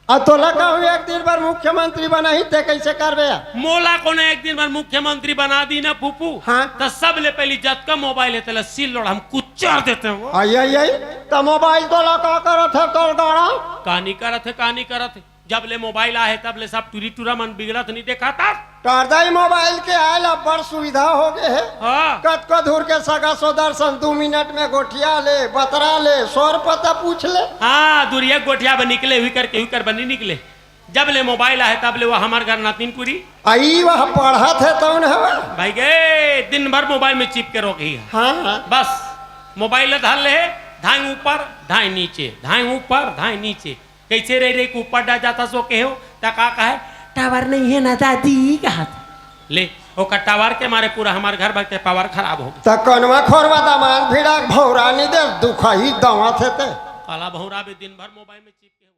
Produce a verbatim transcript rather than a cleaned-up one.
अउ तोला कहूँ एक दिन बर मुख्यमंत्री बनाही, ते कइसे करबे? मोला कोनो एक दिन बर मुख्यमंत्री बना दी ना फूफू, हाँ। त सबले पहिली जतका मोबाइल हे तेला सील लोड़ा हम कुचर देते हो। आई आई आई, त मोबाइल तोला का करत हे तोर गाड़ा? का नहीं करत हे, का नहीं करत हे? जब ले मोबाइल आहे तब ले सब टूरी टूरा मन बिगड़त नहीं देखा था। टरदाई मोबाइल के आयल अब्बड़ सुविधा हो गए हे। हाँ। कतको दूर के सगा सोदर सन दू मिनट में गोठिया ले, बतरा ले, सौ रुपया पूछ ले। हाँ, दुरिया गोठिया बा निकले हुई करके हुई कर बनी निकले। जब ले मोबाइल आहे तब ले वो हमार घर नतिन पूरी। आई वह पढ़त हे तौन हवा। भाई गए दिन भर मोबाइल में चिप के रोक ही है। हाँ, हाँ। बस मोबाइल धर ले, धाई ऊपर, धाई नीचे, धाई ऊपर, धाई नीचे। कइसे रह रही ऊपर डा जाता सो के हो, त का कहे, टावर नहीं है ना दादी, कहा था। ले, ओकर टावर के मारे पूरा हमार घर भर के पावर खराब हो गया। त कनवा खोरवा दामाद भिड़ा भौरा नहीं दे, दुखा ही दवा थे ते। काला भौरा भी दिन भर मोबाइल में चिप के हो।